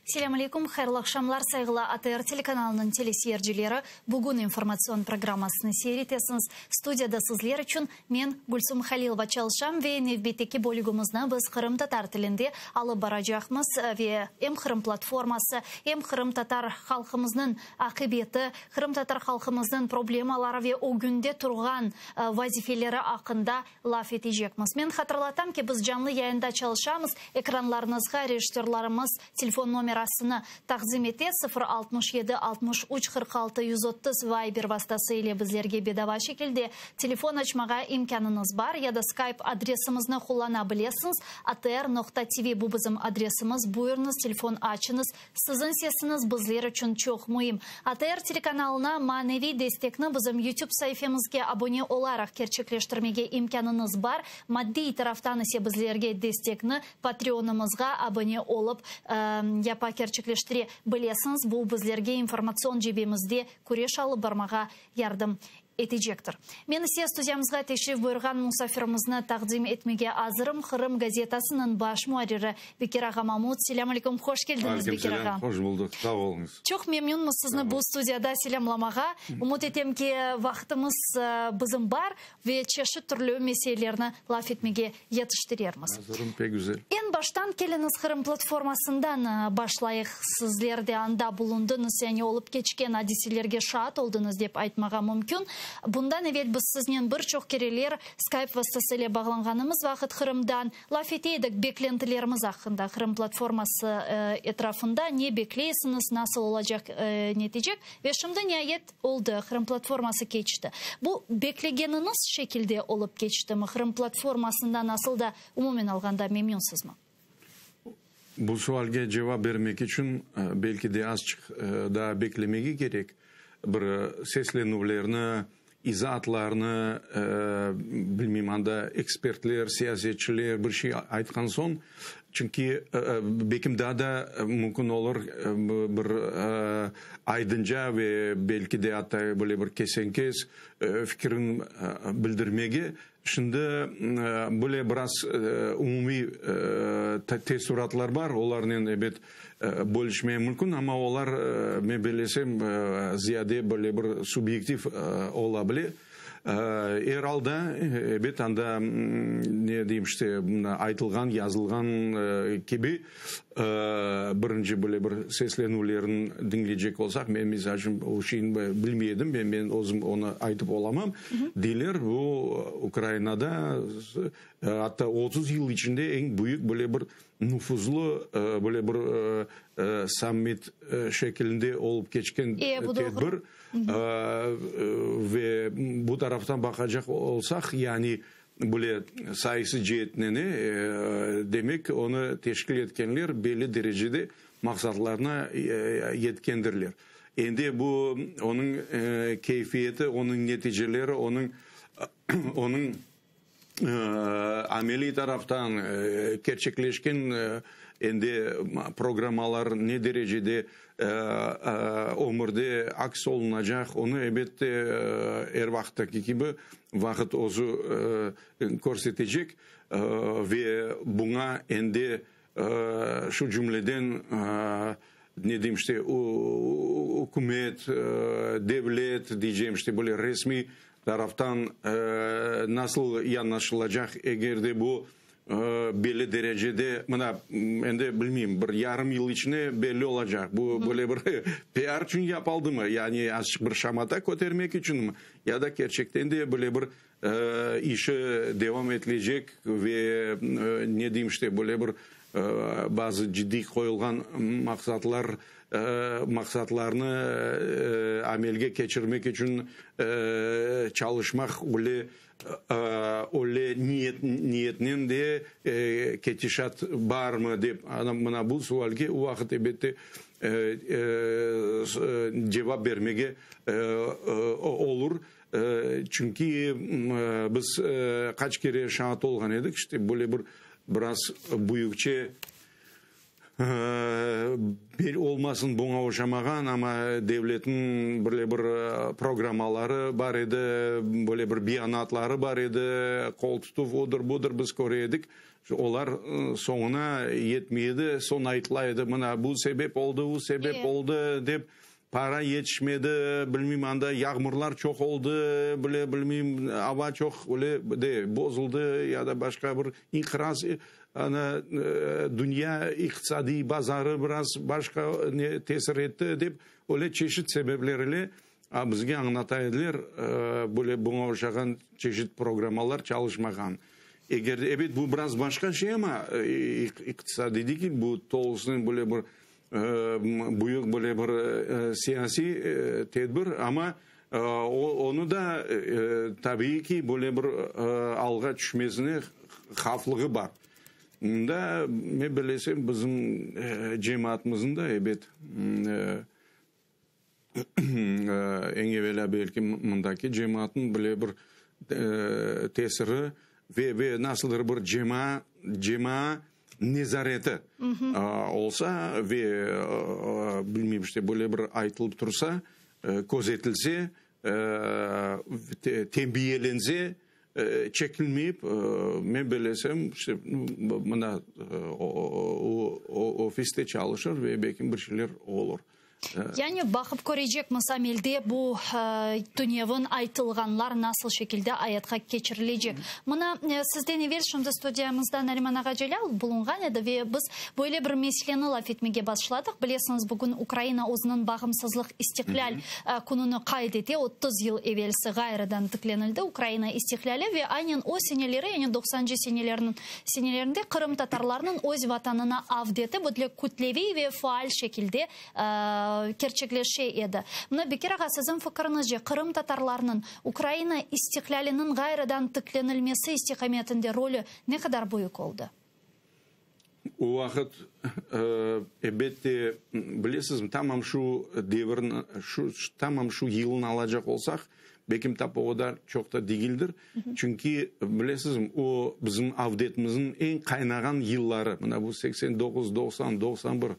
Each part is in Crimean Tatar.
Selâm aleyküm, hayırlı aqşamlar, sayğılı ATR telekanalınıñ teleseyircileri. Bugün informatsion programmasını seyir etesiñiz. Studiyada sizler içün men, Gülsum Halilova, çalışam ve nevbetteki bölügimizni biz qırımtatar tilinde alıp baracaqmız ve em Qırım platforması, em qırımtatar halqımıznıñ aqibeti, qırımtatar halqımıznıñ problemaları ve ögünde turğan vazifeleri aqqında laf etecekmiz. Men hatırlatam ki, biz canlı yayında çalışamız, ekranlarınızğa rejissörlarımız telefon nomerasını taqdim ete, 0 67 63 46 130 Viber vastası ile bizlerge bedava şekilde telefon açmağa imkânıñız bar ya da Skype adresimizni qullana bilesiñiz, atr.tv bu bizim adresimiz, buyurıñız, telefon açıñız, siziñ sesiñiz bizler içün çoq müim. ATR telekanalına maneviy destekni bizim YouTube saifemizge abone olaraq kerçekleştirmege imkânıñız bar, maddiy taraftan ise bizlerge destekni Patreonımızğa abone olıp yapa kerçekleştire bilesiñiz, bu bizlerge informatsion cebemizde küreş alıp barmağa yardım etecektir. Men ise studiyamızğa teşrif buyurğan musafirimizni taqdim etmege azırım, Qırım gazetasınıñ baş muarriri Bekir ağa Mamut. Selâm aleyküm, hoş keldiñiz, Bekir ağa. Aleyküm selâm, hoş buldıq, sağ oluñız. Çoq memnünmiz sizni bu studiyada selâmlamağa. Ümüt etem ki, vaqtımız bizim bar ve çeşit türlü meselelerni laf etmege yetiştirermiz. Azırım, pek güzel. Eñ baştan keliñiz Qırım platformasından başlayıq. Sizler de anda bulundıñız, yani olıp keçken adiselerge şaat oldıñız dep aytmağa mümkün. Bundan evel biz siznen bir çoq kereler Skype vastası ile bağlanğanımız vaqıt Qırımdan laf ete edik beklentilerimiz aqqında, Qırım platforması etrafında ne bekleysiñiz, nasıl olacaq, netecek ve şimdi niayet oldı, Qırım platforması keçti. Bu beklegeniñiz şekilde olıp keçtimi? Qırım platformasından asıl da umumen alğanda memnünsizmi? Bu sualge cevap bermek içün belki de azçıq daa beklemege kerek. Bir seslenüvlerni, izaatlarnı, bilmeyim, anda ekspertler, siyasetçiler bir şey aytqan soñ, çünki belkim daa da mümkün olur bir aydınca ve belki de atta böyle bir kesen-kes fikirin bildirmege. Şimdi böyle biraz umumiy teessuratlar bar, olarnen, ebet, bölüşmeye mümkün, amma olar, men bellesem, ziyade böyle bir subyektiv ola bile. Er alda, ebet, anda, ne deyim, işte, aytılğan, yazılğan kibi, birinci böyle bir seslenüvlerini diñleycek olsaq, men, misal içün, o şeyni bilmey edim, men özüm onı aytıp olamam, deyler, bu Ukrainada atta 30 yıl içinde eñ büyük böyle bir nufuzlı böyle bir sammit şekilinde olıp keçken tedbir. Ve bu taraftan baqacaq olsaq, yani Böyle sayısı ceetinen, demek, onı teşkil etkenler belli derecede maqsatlarına yetkendirler. Endi bu onıñ keyfiyeti, onıñ neticeleri, onıñ onıñ ameliy taraftan kerçekleşken endi programmalar ne derecede ömürde aks olunacaq, onı, elbette, er vaqıttaki kibi vaqıt özü körsetecek ve buña endi şu cümleden, ne deyim işte, ükümet, devlet diycem işte, böyle resmiy taraftan nasıl yanaşılacaq, eger de bu Belli derecede, mına, endi bilmeyim, bir yarım yıl içinde belli olacaq. Bu böyle bir PR içün yapaldımı, yani azıçıq bir şamata kötermek içünmi, ya da kerçekten de böyle bir işi devam etilecek ve ne deyim işte, böyle bir bazı ciddiy qoyulğan maqsatlar, maqsatlarnı amelge keçirmek içün çalışmaq öyle Öyle niyet, niyetnen de ketişat barmı dep, mına bu sualge o vaqıt elbette cevap bermege olur. Çünki biz qaç kere şaat olğan edik, işte böyle bir biraz büyükçe. Bel olmasın buña oşamağan, amma devletniñ böyle bir programmaları bar edi, böyle bir beyanatları bar edi, qol tutuv odır, budır, biz köre edik. Olar soñuna yetmey edi, soñ aytıla edi, mına bu sebep oldı, u sebep oldı dep, para yetişmedi, bilmeyim, anda yağmurlar çoq oldı, bile bilmeyim, ava çoq öyle de bozuldı ya da başqa bir inqiraz, ana, dünya iqtisadiy bazarı biraz başqa ne tesir etti dep, öyle çeşit sebepler ile bizge añlata ediler, böyle buña oşağan çeşit programmalar çalışmağan. Eger de, ebet, bu biraz başqa şey, amma iqtisadiy degil, bu tolusınen böyle bir büyük böyle bir siyasiy tedbir, amma onı da, tabiiy ki, böyle bir alğa tüşmesine havflığı bar. Mında, men bilesem, bizim cemaatımıznıñ da, ebet, eñ evelâ belki mındaki cemaatnıñ bile bir tesiri ve ve nasıldır bir cemaa cemaa nezareti olsa ve bilmeyim işte böyle bir aytılıp tursa, közetilse, tenbiyelense, çekilmeyip, men bilesem, işte mına o ofiste çalışır ve belki bir şeyler olur. Yani baqıp körecekmiz, amelde bu tünevin aytılğanlar nasıl şekilde ayatqa keçirilecek. Mına, sizden evel şimdi studiyamızda Nariman ağa Celâl bulunğan edi ve biz böyle bir meseleni laf etmege başladıq. Bilesiñiz, bugün Ukraina özüniñ bağımsızlıq, istiqlâl kününi qayd ete, 30 yıl evelsi ğayrıdan tiklenildi Ukraina istiqlâli ve aynen o seneleri, yani doqsancı senelerniñ senelerinde qırımtatarlarnıñ öz vatanına avdeti böyle kütleviy ve faal şekilde kerçekleşe edi. Mına, Bekir ağa, siziñ fikiriñizce, qırımtatarlarnıñ Ukraina istiqlâliniñ ğayrıdan tiklenilmesi istiqametinde rolü ne qadar büyük oldı? O vaqıt, elbette, bilesizmi, tamam şu devirni, şu, tamam şu yılnı alacaq olsaq, belkim tap o qadar çoq da degildir. Çünki, bilesizmi, o bizim avdetimizniñ eñ qaynağan yılları, mına bu 89, 90, 91,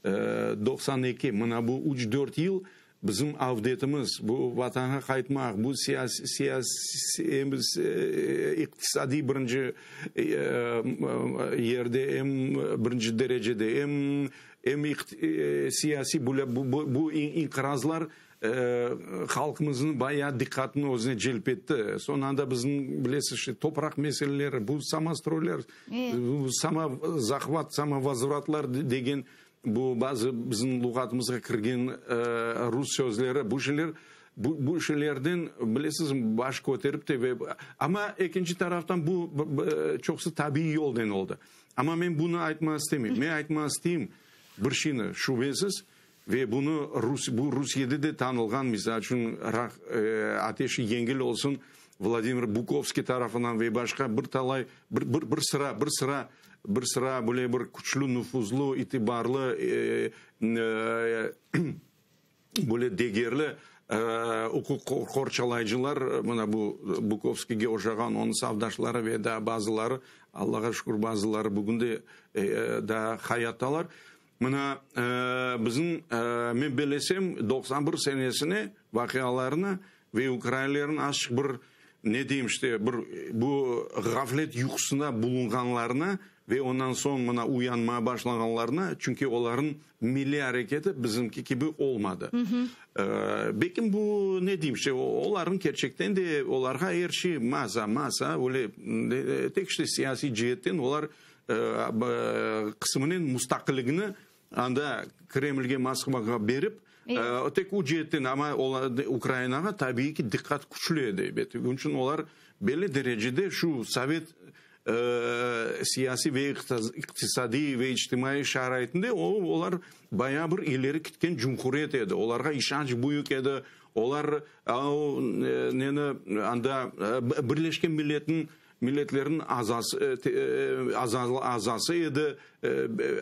92, mına bu üç-dört yıl Bizim avdetimiz, bu Vatanğa qaytmaq, bu em iqtisadiy birinci yerde, em birinci derecede, em em siyasiy bu inqirazlar halqımıznıñ bayağı diqqatını özüne celp etti. Soñ anda bizim, bilesiz, işte topraq meseleleri, bu samostroylar, bu samozahvat, samovozvratlar degen Bu bazı bizim luğatımızğa kirgen rus sözleri, bu şeyler, bu, bu şeylerden, bilesiz, baş köterip te ve, amma ekinci taraftan bu çoqusı tabiiy yolnen oldı. Amma men bunı aytmağa istemeyim. Men aytmağa isteyim bir şeyni, şübesiz, ve bunı Rus, bu Rusiyede de tanılğan, misal içün, ateşi yengil olsun, Vladimir Bukovskiy tarafından ve başqa bir talay, bir, bir, bir sıra, bir sıra Bir sıra böyle bir küçlü, nufuzlu, itibarlı, böyle degerli uquq qorçalayıcılar, mına bu Bukovskiyge oşağan onıñ safdaşları ve daa bazıları, Allağa şükür, bazıları bugün de daa hayattalar. Mına bizim, men bellesem, 91 senesine vaqialarını ve ukrainlerniñ azçıq bir, ne deyim işte, bir bu ğaflet yuqusında bulunğanlarına ve ondan soñ mına uyanmağa başlağanlarına, çünki olarnıñ milliy areketi bizimki kibi olmadı. Belkim bu, ne deyim işte, olarnıñ kerçekten de olarğa er şey maza, masa, öyle tek işte siyasiy ceetten olar qısmınen mustaqilligini Anda Kremlge, Moskvağa berip, tek o ceetten, amma Ukrainağa, tabiiy ki, diqqat küçlü edi, ebet. Onıñ içün olar belli derecede şu sovet siyasiy ve iqtisadiy ve içtimaiy şaraitinde olar bayağı bir ileri ketken cumhuriyet edi. Olarğa işanç büyük edi. Olar neni anda Birleşken Milletniñ Milletlerniñ azası azası edi,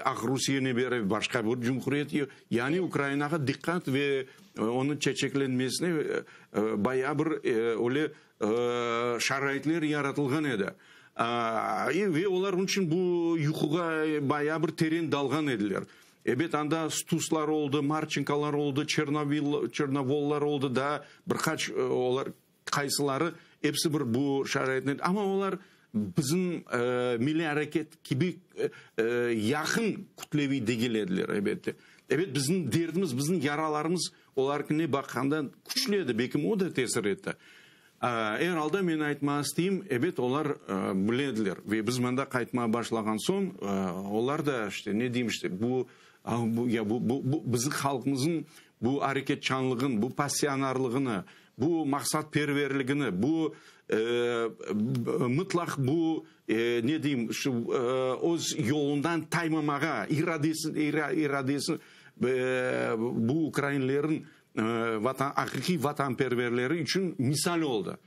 Aqrusiyeni beri başqa bir cumhuriyet, yani Ukrainağa diqqat ve onıñ çeçeklenmesine bayağı bir öyle şaraitler yaratılğan edi. Ve olar onıñ içün bu yuquğa bayağı bir teren dalğan ediler. Ebet, anda Stuslar oldı, Marçenkolar oldı, Çernovollar oldı, daa bir qaç olar, qaysıları, episi bir bu şaraitnen, amma olar bizim milliy areket kibi yaqın kütleviy degil ediler, ebette. Ebet, bizim derdimiz, bizim yaralarımız olarkine baqqanda küçlü edi, belkim o da tesir etti. Er alda men aytmağa isteyim, ebet, olar bile ediler ve biz mında qaytmağa başlağan soñ, olar da, işte, ne deyim, işte, bu, ya bu, bu, bizim halqımıznıñ bu areketçanlığın, bu passionarlığını, bu maqsatperverligini, bu mıtlaq bu, ne deyim, şu öz yolundan taymamağa iradesi, iradesi, bu ukrainlerin vatan, aqiqiy vatanperverleri içün misal oldı.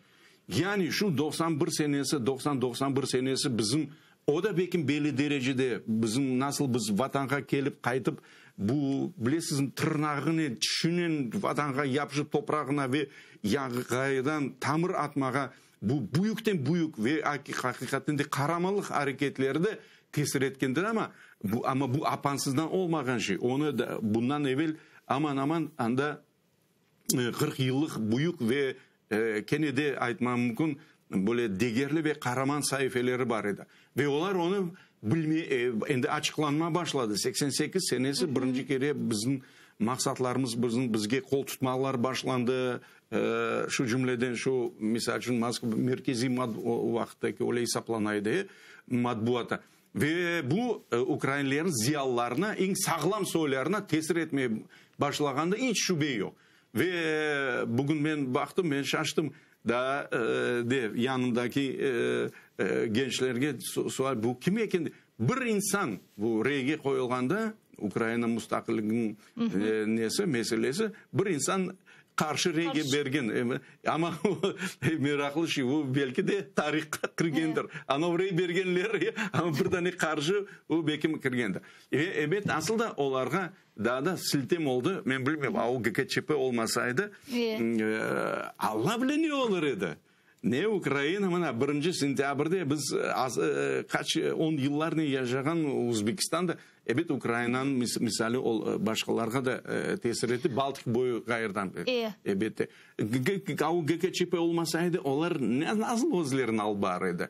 Yani şu 91 senesi, 90-91 senesi bizim, o da belki belli derecede bizim nasıl biz vatanğa kelip qaytıp, bu, bilesizmi, tırnağınen, tişinen vatanğa yapışıp toprağına ve ğayrıdan tamır atmağa bu büyükten büyük ve aqiqaten de qaramanlıq areketleri de tesir etkendir, amma bu, amma bu apansızdan olmağan şey. Onı da bundan evel aman-aman anda 40 yıllıq büyük ve kene de aytmam mümkün, böyle degerli ve qaraman saifeleri bar edi. Ve olar onı bilme, endi açıqlanma başladı. 88 senesi birinci kere bizim maqsatlarımız, bizim bizge qol tutmalar başlandı. Şu cümleden şu, misal içün, Moskva merkeziy o vaqıttaki öyle esaplana edi, matbuatı. Ve bu ukrainlerin ziyalılarına, eñ sağlam soylarına tesir etmeye başlağanda iç şübe yoq. Ve bugün men baqtım, men şaştım, daa de yanımdaki gençlerge sual, bu kim eken? Bir insan bu reyge qoyulğanda, Ukraina mustaqilliginiñ nesi, meselesi, bir insan qarşı reyge bergen. Amma meraqlı şey, bu belki de tarihqa kirgendir. Anau rey bergenler, amma bir dane qarşı, o belki kirgendir. Ve ebet, asıl da olarğa daa da siltem oldı, men bilmeyim, a o GKÇP olmasaydı, Alla bile ne olur edi. Ne Ukraina, mına, birinci sentâbrde biz az, qaç on yıllarnen yaşağan Özbekistan da, ebet, Ukrainanıñ misali başqalarğa da tesir etti, Baltik boyu ğayırdan, ebette. O GKÇP olmasaydı, olar nasıl özlerini alıp barır edi?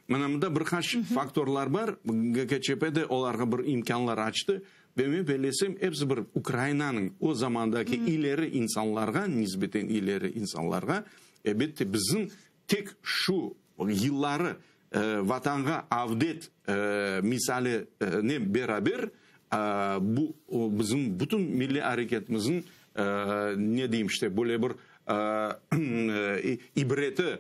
Mına, mında bir qaç faktorlar bar, GKÇP de olarğa bir imkânlar açtı. Ve men bellesem, episi bir Ukrainanıñ o zamandaki ileri insanlarğa nisbeten ileri insanlarğa, elbette, bizim tek şu yılları Vatanğa avdet misalinen beraber bu bizim bütün milliy areketimizniñ, ne deyim işte, böyle bir ibreti,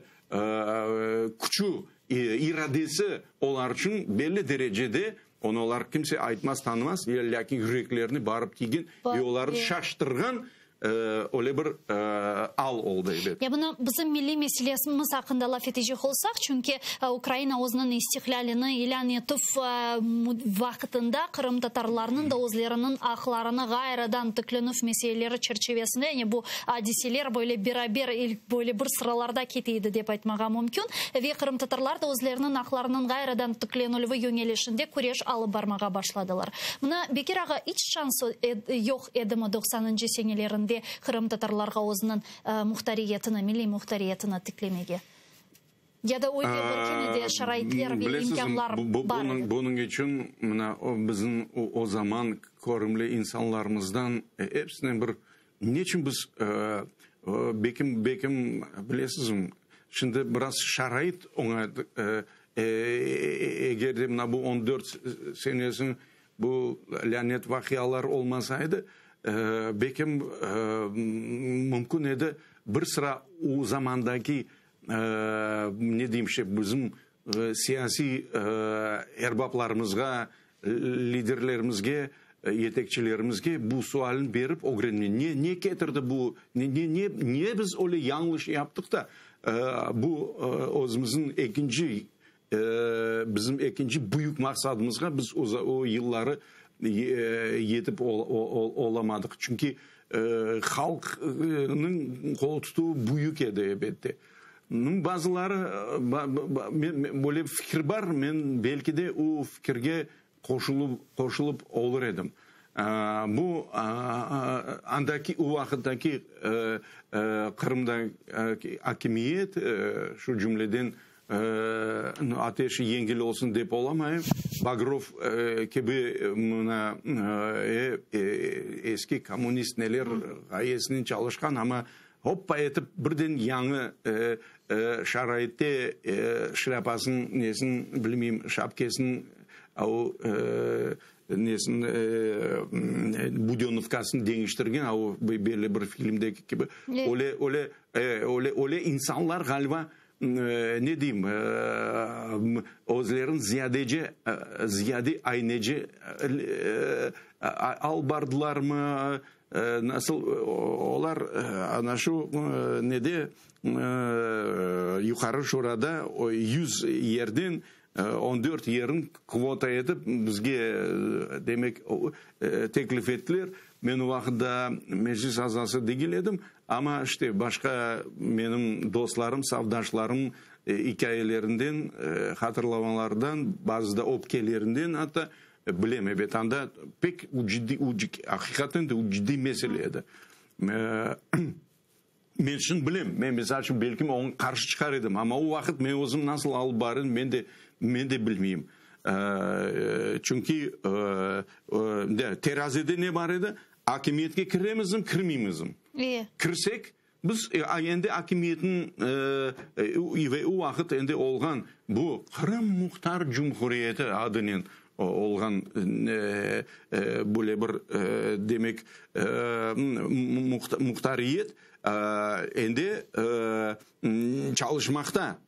küçü, iradesi olar içün belli derecede Onı olar kimse aytmaz, tanımaz, lâkin yüreklerine barıp tiygen ve olarnı şaştırğan öyle bir al oldı, ebet. Ya bunı bizim milliy meselemiz aqqında laf etecek olsaq, çünki Ukraina özüniñ istiqlâlini ilân etüv vaqtında qırımtatarlarnıñ da özleriniñ aqlarını ğayrıdan tiklenüv meseleleri çerçivesinde, yani bu adiseler böyle beraber, böyle bir sıralarda kete edi dep aytmağa mümkün, ve qırımtatarlar da özleriniñ aqlarınıñ ğayrıdan tiklenilüvi yöñelişinde küreş alıp barmağa başladılar. Mına, Bekir ağa, iç şans yoq edimi doqsanıncı senelerinde qırımtatarlarğa özüniñ muhtariyetini, milliy muhtariyetini tiklemege? Ya da öyle bir kene de şaraitler ve imkânlar bar edi? Bunıñ içün mına bizim o zaman körümli insanlarımızdan episinen bir Neçün biz, bekim, bekim, bilesizmi, şimdi biraz şarait oña, eger de mına bu 14 senesiniñ bu lânet vaqialar olmasaydı, bekim, mümkün edi bir sıra o zamandaki, ne deyim, işte, bizim siyasiy erbaplarımızğa, liderlerimizge, yetekçilerimizge bu sualni berip ögrenme, ne, ne ketirdi bu, ne, ne, ne, ne biz öyle yañlış yaptıq da, bu özümizniñ ekinci, bizim ekinci büyük maqsadımızğa biz o yılları yetip olamadıq. Çünki halqnıñ qol tutuvı büyük edi, elbette. Bazıları, böyle fikir bar, men belki de o fikirge qoşulıp olur edim. Bu andaki, o vaqıttaki Qırımdaki akimiyet, şu cümleden ateşi yengil olsun dep olamayım, Bagrov kibi mına eski kommunist neler ğayesinen çalışqan, amma hoppa etip birden yañı şaraitte şlâpasınıñ nesin bilmeyim, şapkesiniñ o Nesini, Budenovkasını deñiştirgen, a o belli bir filmdeki kibi. Öyle, öyle, öyle, öyle insanlar ğaliba, ne deyim, özlerini ziyadece, ziyade aynece alıp bardılarmı, nasıl, olar ana şu nede, Yuqarı Şurada 100 yerden 14 yerin kvota etip bizge, demek, teklif ettiler. Men o vaqıt daa meclis azası degil edim, amma işte başqa menim dostlarım, safdaşlarım ikâyelerinden, hatırlamalardan, bazıda öpkelerinden atta bilem, ebet, anda pek ciddiy, aqiqaten de ciddiy mesele edi. Men şimdi bilem, men misal içün belkim oña qarşı çıqar edim, amma o vaqıt men özüm nasıl alıp barırım, men de, men de bilmeyim. Çünki terazide ne bar edi? Akimiyetke kiremizmi, kirmeymizmi? Kirsek, biz endi akimiyetniñ ve o vaqıt endi olğan bu Qırım Muhtar Cumhuriyeti adınen olğan böyle bir, demek, muhtariyet endi çalışmaqta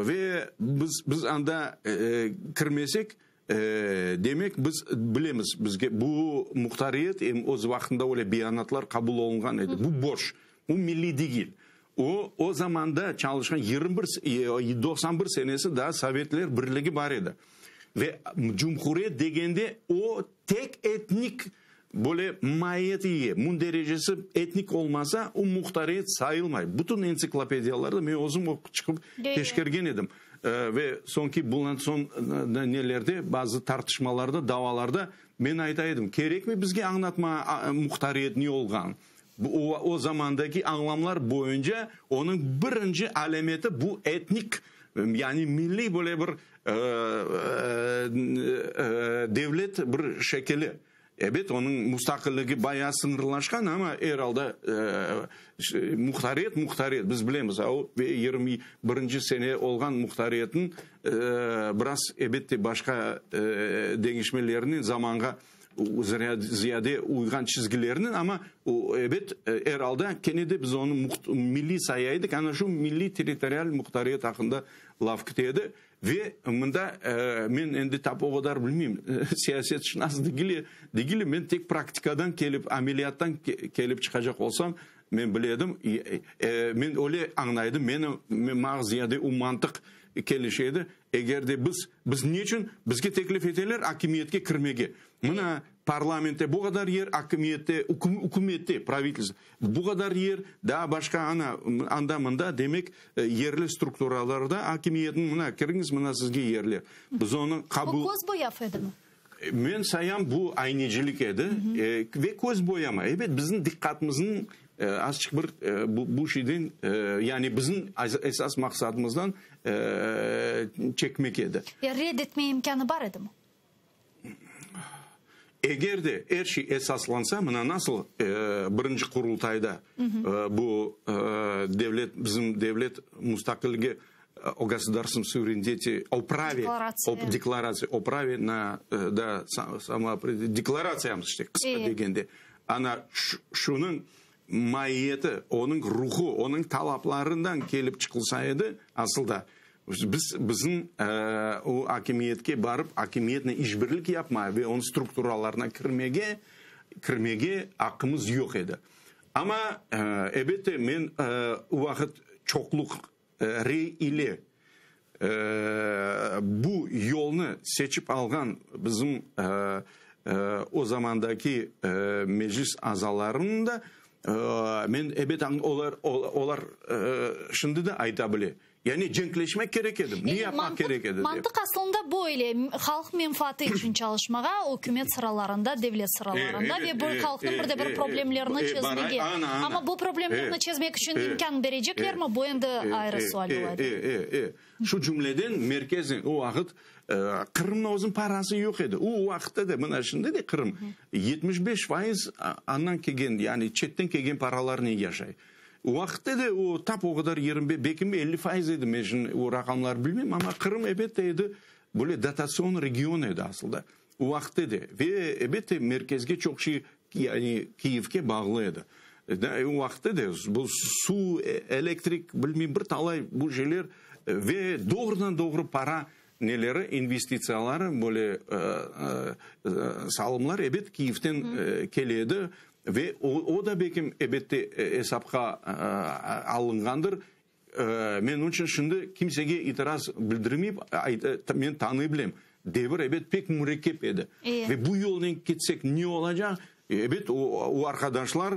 ve biz, biz anda kirmesek, demek, biz bilemiz, bizge bu muhtariyet, em öz vaqtında öyle beyanatlar qabul olunğan edi, bu boş, bu milliy degil. O, o zamanda çalışqan 21, 91 senesi daa Sovetler Birligi bar edi. Ve cumhuriyet degende o tek etnik böyle maiyet iye, münderecesi etnik olmasa, o muhtariyet sayılmay. Bütün entsiklopediyalarda men özüm oqup çıqıp teşkergen edim. Ve soñki bundan soñ nelerde, bazı tartışmalarda, davalarda men ayta edim, kerekmi bizge añlatma muhtariyet ne olğan? Bu, o zamandaki añlamlar boyunca onıñ birinci alâmeti bu etnik, yani milliy böyle bir devlet bir şekili. Ebet, onıñ mustaqilligi bayağı sıñırlaşqan, amma er alda muhtariyet, muhtariyet, biz bilemiz, o 21-nci sene olğan muhtariyetniñ biraz, ebette, başqa deñişmelerinen zamanğa ziyade uyğan çizgilerinen, amma, ebet, er alda kene de biz onı milliy saya edik, ana şu milliy territorial muhtariyet aqqında laf kete edi. Ve mında men endi tap o qadar bilmeyim, siyasetşınas degilim, men tek praktikadan kelip, ameliyattan kelip çıqacaq olsam, men bile edim, men öyle añlaydım, maña ziyade o mantıq kelişe edi. Eger de biz, biz ne içün, bizge teklif eteler akimiyetke kirmege. Mına, parlamentte bu qadar yer, akimiyette, ükümette, pravitelstvo, bu qadar yer, daa başqa, ana, anda, mında, demek, yerli strukturalarda akimiyetniñ, mına, kiriñiz, mına sizge yerler. Biz onı qabul. Bu köz boyav edimi? Men sayam, bu aynecilik edi ve köz boyama. Ebet, bizim diqqatımıznıñ azçıq bir bu şeyden, yani bizim esas maqsadımızdan çekmek edi. Red etme imkânı bar edimi? Eger de er şey esaslansa, mına nasıl birinci Qurultayda bu devlet, bizim devlet mustaqilligi o gosudarstvennom suverenitete, o prave, o deklaratsiya, o prave na, da, samoopredel, deklaratsiyamız işte, qısqa degende, ana şunıñ maiyeti, onıñ ruhu, onıñ talaplarından kelip çıqılsa edi, asıl da, biz, bizim o akimiyetke barıp, akimiyetnen işbirlik yapma ve onıñ strukturalarına kirmege, kirmege aqqımız yoq edi. Amma, elbette, men o vaqıt çoqluq rey ile bu yolnı seçip alğan bizim o zamandaki meclis azalarınıñ da. Men, ebet, olar, olar şimdi de ayta bile, yani cenkleşmek kerek edi, ne yapmaq kerek edi dep. Mantıq aslında böyle, halq menfaatı içün çalışmağa, ükümet sıralarında, devlet sıralarında ve bu halqnıñ bir de bir problemlerini çezmege. Amma bu problemlerni çezmek içün imkân bereceklermi, bu endi ayrı sual ola. Şu cümleden merkeznen o vaqıt Qırımnıñ özüniñ parası yoq edi. O vaqıtta da, mına şimdi de Qırım 75% andan kelgen, yani çetten kelgen paralarnen yaşay. O vaqıtta da o tap o qadar 25, belki 50% edi, men şimdi o raqamlarnı bilmeyim, amma Qırım elbette edi, böyle dotatsion region edi asılda. O vaqıtta da ve elbette merkezge çoq şey, yani Kiyevge bağlı edi. O vaqıtta da bu suv, elektrik, bilmeyim, bir talay bu şeyler ve doğrudan-doğru para neleri, investitsiyaları, böyle salımlar ebet Kiyevden kele edi ve o da belki ebette esapqa alınğandır. Men onıñ içün şimdi kimsege itiraz bildirmeyip, men tanıy bilem, devir ebet pek mürekkep edi. Ve bu yolnen ketsek ne olacaq? Ebet, o arqadaşlar,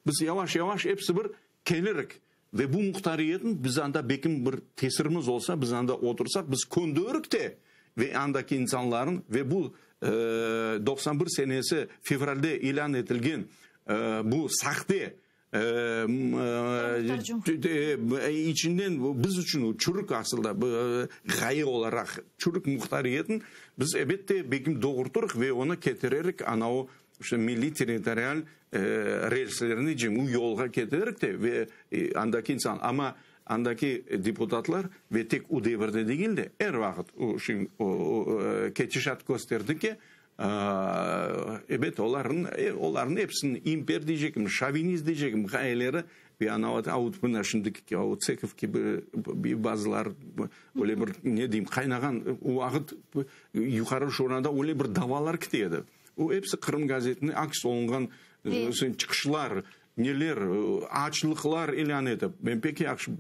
biz yavaş-yavaş episi bir kelirik. Ve bu muhtariyetniñ biz anda bekim bir tesirimiz olsa, biz anda otursaq, biz köndürik de ve andaki insanların ve bu 91 senesi fevralde ilân etilgen bu sahte İçinden biz içün çürük asılda ğaye olaraq çürük muhtariyetni biz ebette bekim doğurtırıq ve onı ketirerik ana o işte milliy territorial relslerine o yolğa ketirerik de ve andaki insan amma andaki deputatlar ve tek o devirde degil de er vaqıt o ketişat kösterdi ki Ebet, olarnıñ, olarnıñ episiniñ imper deycegim, şovinist deycegim ğayeleri ve ana aut mına şimdiki Autsekov kibi bazıları öyle bir, ne deyim, qaynağan o vaqıt Yuqarı Şurada öyle bir davalar kete edi. O episi Qırım gazetinde aks olunğan çıqışlar, Neler, açlıqlar ilân etip, men pek yahşı,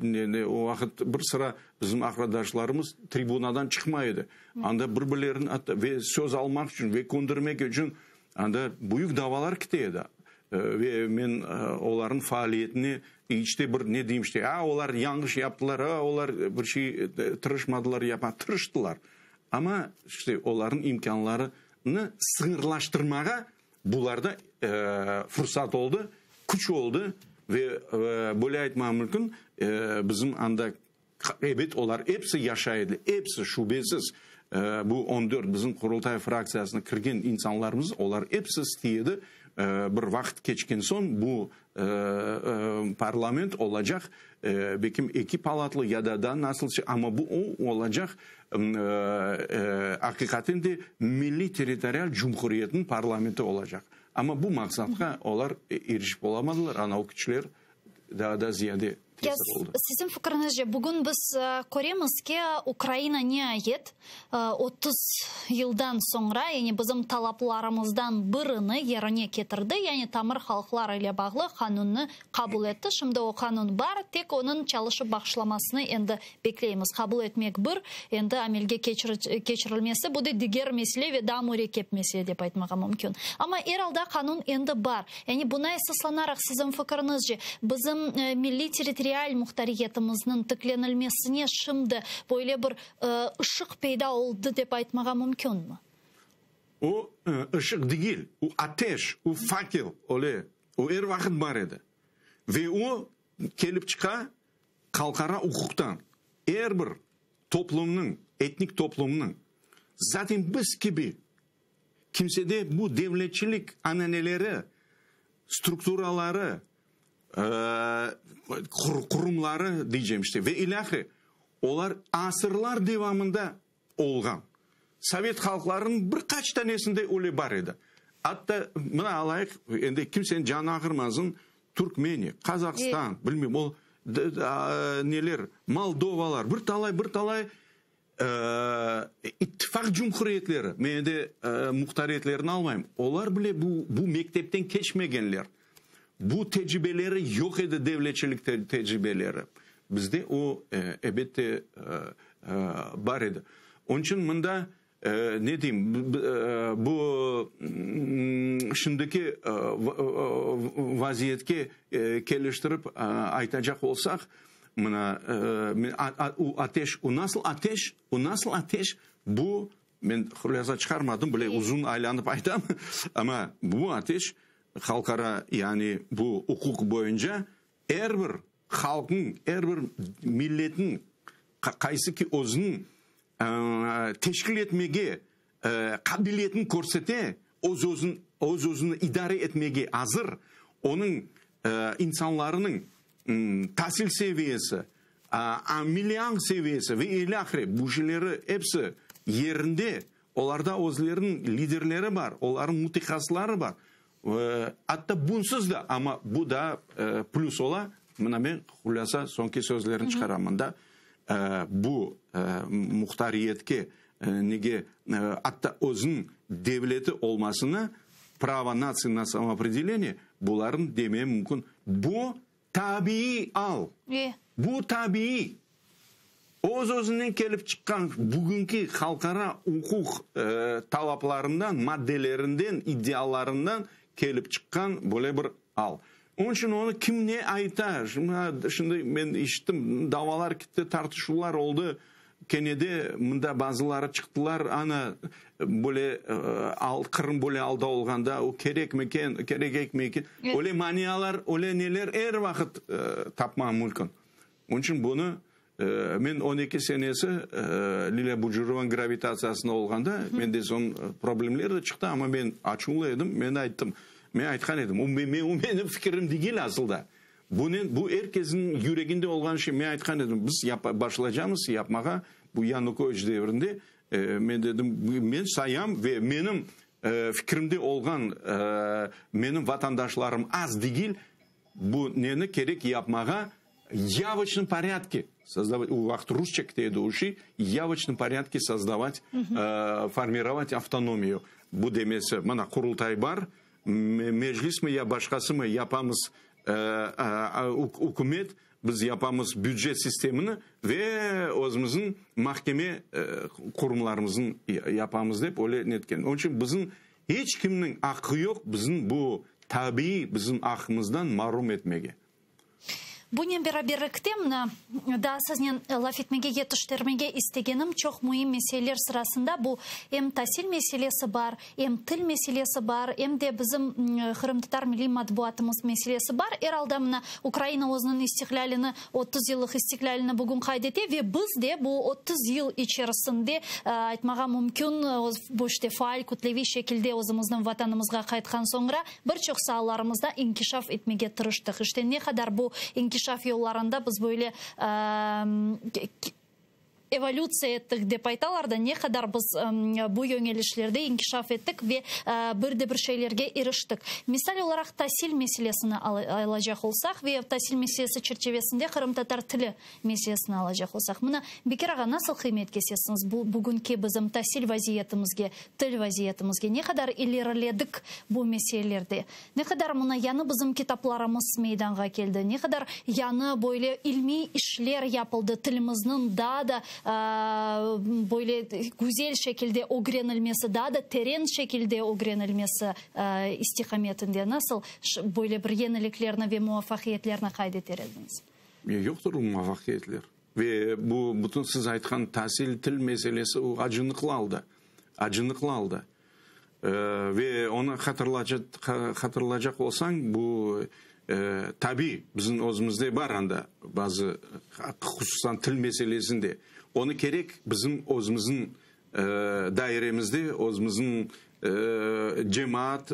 o vaqıt bir sıra bizim aqradaşlarımız tribunadan çıqmay edi. Anda bir-birlerini atta ve söz almaq içün, ve köndirmek içün anda büyük davalar kete edi. Ve men olarnıñ faaliyetine iç te bir, ne deyim işte, a, olar yañlış yaptılar, a, olar bir şey tırışmadılar, yapma, tırıştılar. Amma işte olarnıñ imkânlarını sıñırlaştırmağa Bularda fursat oldı, küç oldı ve böyle aytmağa mümkün, bizim anda, ebet, olar episi yaşay edi, episi, şübesiz, bu on dört bizim Qurultay fraktsiyasına kirgen insanlarımız, olar episi istey edi, bir vaqıt keçken soñ bu parlament olacaq, belkim eki palatlı ya da daa nasıl, amma bu o olacaq aqiqaten de milliy-territorial cumhuriyetniñ parlamenti olacaq. Amma bu maqsatqa olar irişip olamadılar, ana o küçler daa da ziyade tesir oldı. Siziñ fikriñizce, bugün biz köremiz ki, Ukraina niayet 30 yıldan soñra, yani bizim talaplarımızdan birini yerine ketirdi, yani tamır halqlar ile bağlı qanunnı qabul etti. Şimdi o qanun bar, tek onıñ çalışıp başlamasını endi bekleymiz. Qabul etmek bir, endi amelge keçirilmesi, bu da diger mesele ve daa mürekkep mesele dep aytmağa mümkün. Amma er alda qanun endi bar. Yani buna esaslanaraq, siziñ fikiriñizce, bizim milliy-territorial muhtariyetimizniñ tiklenilmesine şimdi böyle bir ışıq peyda oldı dep aytmağa mümkünmi? O, ışıq degil, o ateş, o fakel, öyle, o er vaqıt bar edi. Ve o, kelip çıqa halqara uquqtan. Er bir toplumnıñ, etnik toplumnıñ, zaten biz kibi kimsede bu devletçilik ananeleri, strukturaları, qurumları deycem işte ve ilâhre, olar asırlar devamında olğan. Sovet halqlarınıñ bir qaç tanesinde öyle bar edi. Atta, mına alayıq, endi kimseniñ canı ağırmasın, Türkmeniya, Qazahstan, bilmeyim, o neler, Moldovalar, bir talay, bir talay İttifaq cumhuriyetleri, men endi muhtariyetlerini almayım, olar bile bu bu mektepten keçmegenler. Bu tecribeleri yoq edi, devletçilik tecribeleri. Bizde o, ebette, bar edi. Onıñ içün mında. Ne deyim, bu şimdiki vaziyetke keliştirip aytacaq olsaq, mına, o ateş, o nasıl ateş, o nasıl ateş, bu, men hulâsa çıqarmadım, bile uzun aylanıp aytam, amma bu ateş halqara, yani bu uquq boyunca er bir halqnıñ, er bir milletniñ, qaysı ki özüniñ teşkil etmege qabiliyetini körsete, öz-özün, öz-özüni idare etmege azır, onıñ insanlarınıñ tasil seviyesi, milliy añ seviyesi ve ilâhre bu şeyleri episi yerinde, olarda özleriniñ liderleri bar, olarnıñ mütehassısları bar. Atta bunsız da, amma bu daa plüs ola, mına men hulâsa soñki sözlerni çıqaram mında, bu muhtariyetke nege, atta özüniñ devleti olmasına, pravo natsii na samoopredeleniye, bularnı demem mümkün. Bu Tabiiy al. Bu tabiiy. Öz-özünden kelip çıqqan bugünki halqara uquq talaplarından, maddelerinden, iddialarından kelip çıqqan böyle bir al. Onıñ içün onı kim ne ayta, şimdi men işittim, davalar kitti, tartışuvlar oldı. Kene de mında bazıları çıqtılar, ana, böyle al, Qırım böyle alda olğanda, o kerekmi eken, kerekekmi eken, öyle manialar, öyle neler er vaqıt tapmaq mümkün. Onıñ içün bunı men 12 senesi Lilâ Bucurovanıñ gravitatsiyasında olğanda, mende soñ problemler de çıqtı, amma men açuvlı edim, men ayttım, men aytqan edim, o menim fikirim degil asılda. Bunen, bu er kesniñ yüreginde olğan şey. Men aytqan edim, biz başlaycamız yapmağa bu Yanukoviç devrinde. Men dedim, men sayam ve menim fikrimde olğan menim vatandaşlarım az degil, bu neni kerek yapmağa yavoçnıy porâdke sozdavat, o vaqıt rusça kete edi o şey, yavoçnıy porâdke sozdavat, formirovat avtonomiyu. Bu demesi, mana Qurultay bar, Meclismi ya başqasımı yapamız ükümet, biz yapamız bücet sistemini ve özümizniñ mahkeme qurumlarımıznı yapamız dep öyle netken. Onıñ içün bizim iç kimniñ aqqı yoq bizim bu tabiiy bizim aqqımızdan marum etmege. Bunen beraberlikte, mına, daa siznen laf etmege yetiştirmege istegenim çoq müim meseleler sırasında bu em tasil meselesi bar, em til meselesi bar, em de bizim qırımtatar milliy matbuatımız meselesi bar. Er alda, mına, Ukraina özüniñ istiqlâlini, 30 yıllıq istiqlâlini bugün qayd ete ve biz de bu 30 yıl içerisinde, aytmağa mümkün, bu işte faal, kütleviy şekilde özümizniñ Vatanımızğa qaytqan soñra, Bir çoq saalarımızda inkişaf etmege tırıştıq. İşte, ne qadar bu inkişaf yollarında biz böyle evolütsiya ettik, dep aytalar da, ne qadar biz bu yöñelişlerde inkişaf ettik ve bir de bir şeylerge iriştik. Misal olaraq, tasil meselesini alacaq olsaq ve tasil meselesi çerçevesinde qırımtatar tili meselesini alacaq olsaq, mına, Bekir ağa, nasıl qıymet kesesiñiz bu bugünki bizim tasil vaziyetimizge, til vaziyetimizge? Ne qadar ileriledik bu meselelerde? Ne qadar mına yañı bizim kitaplarımız meydanğa keldi? Ne qadar yañı böyle ilmiy işler yapıldı tilimizniñ daa da böyle güzel şekilde ögrenilmesi, daa da teren şekilde ögrenilmesi istiqametinde? Nasıl böyle bir yeniliklerni ve muvafaqiyetlerni qayd eter ediñiz? Yoqtır muvafaqiyetler. Ve bu bütün siz aytqan tasil, til meselesi o acınıqlı alda, acınıqlı alda. Ve onı hatırlacaq olsañ, bu tabiy, bizim özümizde bar anda bazı, hususan til meselesinde. Onı kerek bizim özümizniñ dairemizde, özümizniñ cemaat,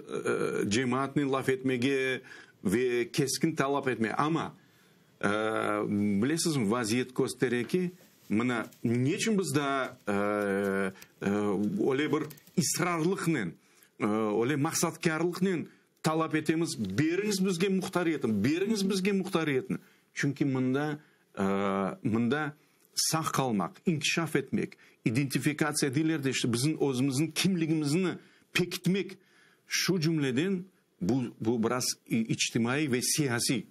cemaatnen laf etmege ve keskin talap etmege. Amma Bilesizmi, vaziyet köstere ki, mına, neçün biz daa öyle bir israrlıqnen, öyle maqsatkârlıqnen talap etemiz, beriñiz bizge muhtariyetni, beriñiz bizge muhtariyetni. Çünki mında, mında sağ qalmaq, inkişaf etmek, identifikatsiya deyler de, işte, bizim özümizniñ kimligimizni pekitmek, şu cümleden, Bu, bu biraz içtimaiy ve siyasiy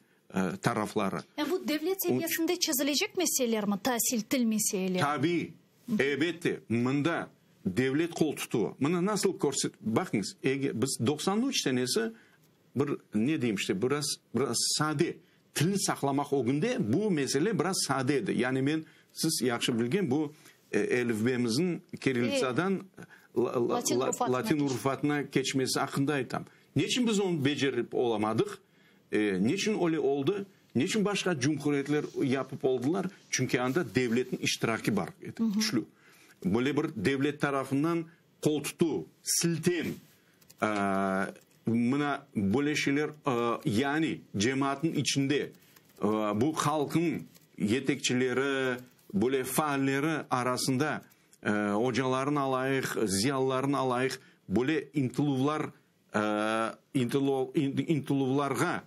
tarafları. Yani bu devlet seviyesinde çezilecek meselelermi, tasil, til meseleleri? Tabiiy, elbette, mında. Devlet qol tutuvı. Mına nasıl körset, baqıñız, ege biz 93 senesi bir, ne deyim işte, biraz, biraz sade, tilni saqlamaq ögünde bu mesele biraz sade edi. Yani men, siz yahşı bilgen bu elifbemizniñ kirillitsadan latin urufatına keçmesi aqqında aytam. Neçün biz onı becerip olamadıq? Neçün öyle oldı? Neçün başqa cumhuriyetler yapıp oldılar? Çünki anda devletniñ iştiraki bar edi, küçlü. Böyle bir devlet tarafından qol tutuv, siltem, mına böyle şeyler, yani cemaatnıñ içinde bu halqnıñ yetekçileri, böyle faalleri arasında ocalarnı alayıq, ziyalılarnı alayıq, böyle ıntıluvlar ıntıluvlarğa